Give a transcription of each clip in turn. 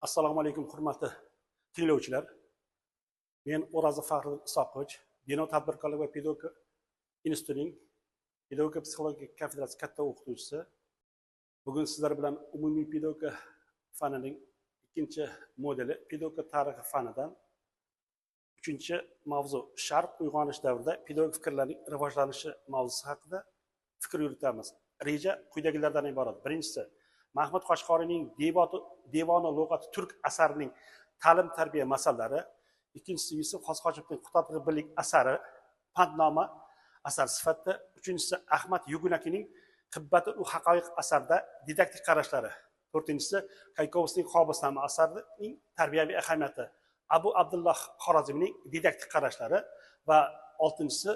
Assalomu alaykum hurmatli tinglovchilar. Men O'razov Faxriddin Isoqovich, Denov tadbirkorlik va pedagogika institutining pedagogika psixologiya kafedrasi katta o'qituvchisi. Bugun sizlar bilan umumiy pedagogika fanining ikkinchi modeli pedagogika tarixi fanidan uchinchi mavzu Sharq uyg'onish davrida pedagogik fikrlarning rivojlanishi mavzusi haqida fikr yuritamiz. Reja quyidagilardan iborat. Birinchisi, Mahmud Qoshqoriyning Devoni lug'ati turk asarining ta'lim tarbiya masalalari. Ikkinchisi, Yusuf Xosxochevning Qutadg'i Bilik asari pandnoma asar sifatida. Uchinchisi, Ahmad Yugunakining Qibbatul haqoiq asarida didaktik qarashlari. To'rtinchisi, Kaykovsning Qobusnoma asarining tarbiyaviy ahamiyati, Abu Abdulloh Xorazmiyning didaktik qarashlari va oltinchisi,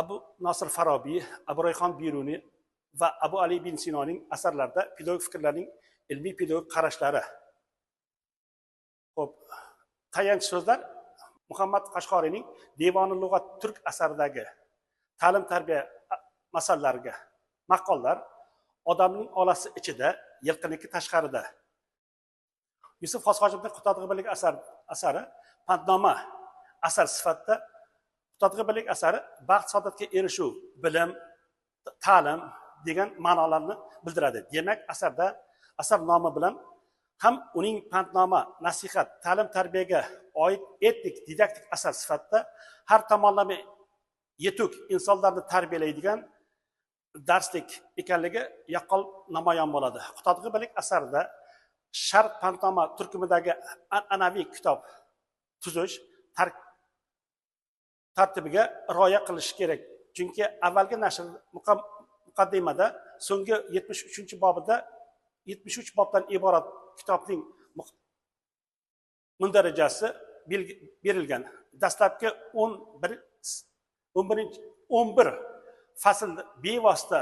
Abu Nosir Farobiy, Abu Rayhon Beruniy va Abu Ali ibn Sinoning asarlarida pedagogik fikrlarning ilmiy pedagogik qarashlari. Xo'p, tayanch so'zlar Muhammad Qashqoriyning Devoni lug'at turk asaridagi ta'lim tarbiya masalalariga maqollar: odamning olasi ichida, yilqiniki tashqarida. Yusuf Xosxochevning Qutadg'i Bilik asari pandnoma asar sifatida. Qutadg'i Bilik asari baxt saodatga erishuv, bilim, ta'lim degan ma'nolarni bildiradi. Demak, asarda asar nomi bilan ham uning pandnoma, nasihat, ta'lim tarbiyaga oid etik, didaktik asar sifatida har tomonlama yetuk insonlarni tarbiyalaydigan darslik ekanligi yaqqol namoyon bo'ladi. Qutadg'i Bilik asarida Sharq pandnoma turkumidagi an'anaviy kitob tuzish tartibiga rioya qilish kerak. Chunki avvalgi nashr muqaddimada so'nggi 73-bobida 73 bobdan iborat kitobning mundarajasi berilgan. Dastlabki 11 fasl bevosita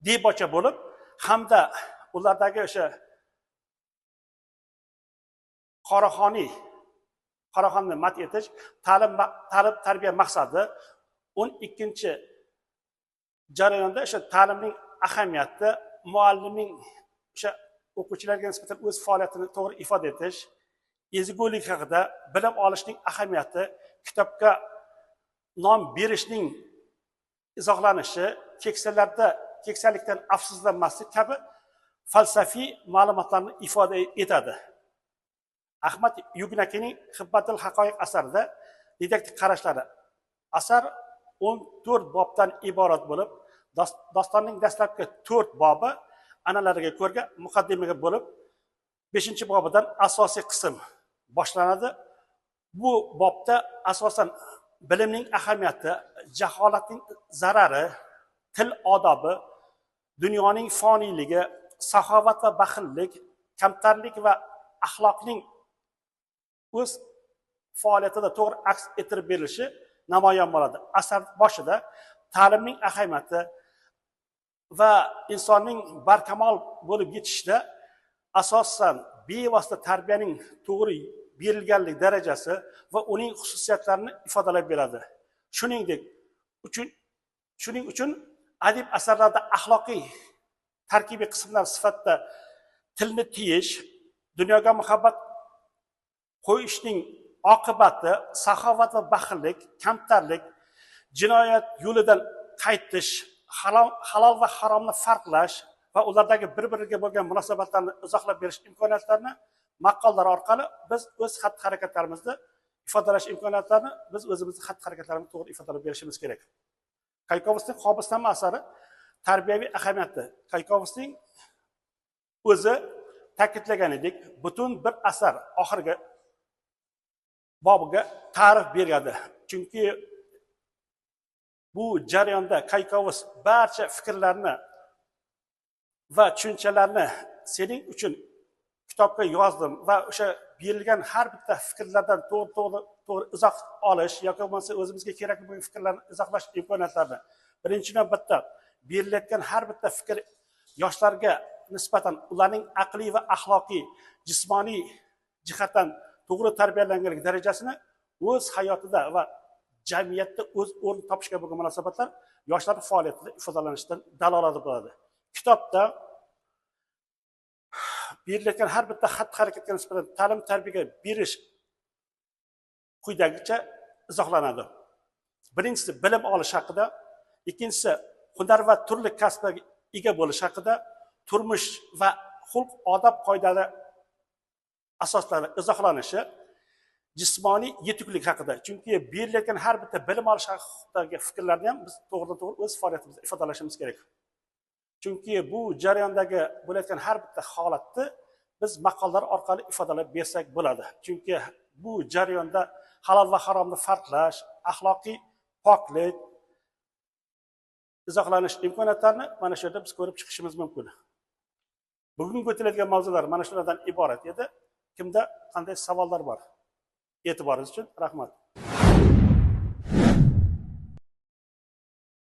debocha bo'lib, hamda ulardagi o'sha Qoraxonni mat etish, ta'lim tarbiya maqsadi, 12 jarayonda o'sha ta'limning ahamiyati, muallimning o'sha o'quvchilarga nisbatan o'z faoliyatini to'g'ri ifoda etish, ezgulik haqida bilim olishning ahamiyati, kitobga nom berishning izohlanishi, keksalarda keksalikdan afsuslanmaslik kabi falsafiy ma'lumotlarni ifoda etadi. Ahmad Yugnakining Qibbatul haqoiq asarida didaktik qarashlari. Asar 14 bobdan iborat bo'lib, dostonning dastlabki 4 bobi analariga ko'ra muqaddimaga bo'lib, 5-bobidan asosiy qism boshlanadi. Bu bobda asosan bilimning ahamiyati, jaholatning zarari, til odobi, dunyoning foniyligi, saxovat va baxillik, kamtarlik va axloqning o'z faoliyatida to'g'ri aks ettirib berilishi namoyon bo'ladi. Asar boshida ta'limning ahamiyati va insonning barkamol bo'lib yetishishida asosan bevosita tarbiyaning to'g'ri berilganlik darajasi va uning xususiyatlarini ifodalab beradi. Shuning uchun adib asarlarda axloqiy tarkibiy qismlar sifatida tilni tiyish, dunyoga muhabbat qo'yishning oqibati, saxovat va baxillik, kamtarlik, jinoyat yo'lidan qaytish, halol va haromni farqlash va ulardagi bir-biriga bo'lgan munosabatlarni izohlab berish imkoniyatlarini maqollar orqali biz o'z xatti-harakatlarimizni ifodalash imkoniyatlarini biz o'zimizni xatti-harakatlarimizni to'g'ri ifodalab berishimiz kerak. Kaykovsning Qobusnoma asari tarbiyaviy ahamiyati. Kaykovsning o'zi ta'kidlaganidek, butun bir asar oxirgi bobiga ta'rif beradi. Chunki bu jarayonda Kaykovs barcha fikrlarni va tushunchalarni sening uchun kitobga yozdim va o'sha berilgan har bitta fikrlardan to'g'ri izoh olish yoki bo'lmasa o'zimizga kerakli bo'lgan fikrlarni izohlash imkoniyatlarini birinchi navbatda berilayotgan har bitta fikr yoshlarga nisbatan ularning aqliy va axloqiy, jismoniy jihatdan to'g'ri tarbiyalanganlik darajasini o'z hayotida va jamiyatda o'z o'rn topishga bo'lgan munosabatlar yoshlar faoliyatida ifodalanishidan dalolat bo'ladi. Kitobda berilayotgan har bitta xatti harakatga nisbatan ta'lim tarbiyaga berish quyidagicha izohlanadi. Birinchisi bilim olish haqida, ikkinchisi hunar va turli kasblarga ega bo'lish haqida, turmush va xulq odob qoidalari asoslari izohlanishi, jismoniy yetuklik haqida. Chunki berilayotgan har bitta bilim olish haqidagi fikrlarni ham biz to'g'ridan to'g'ri o'z faoliyatimizda ifodalashimiz kerak. Chunki bu jarayondagi bo'layotgan har bitta holatni biz maqollar orqali ifodalab bersak bo'ladi. Chunki bu jarayonda halol va haromni farqlash, axloqiy poklik, izohlanish imkoniyatlarini mana shu yerda biz ko'rib chiqishimiz mumkin. Bugungi o'tiladigan mavzular mana shulardan iborat edi. Kimda qanday savollar bor? E'tiboringiz uchun rahmat.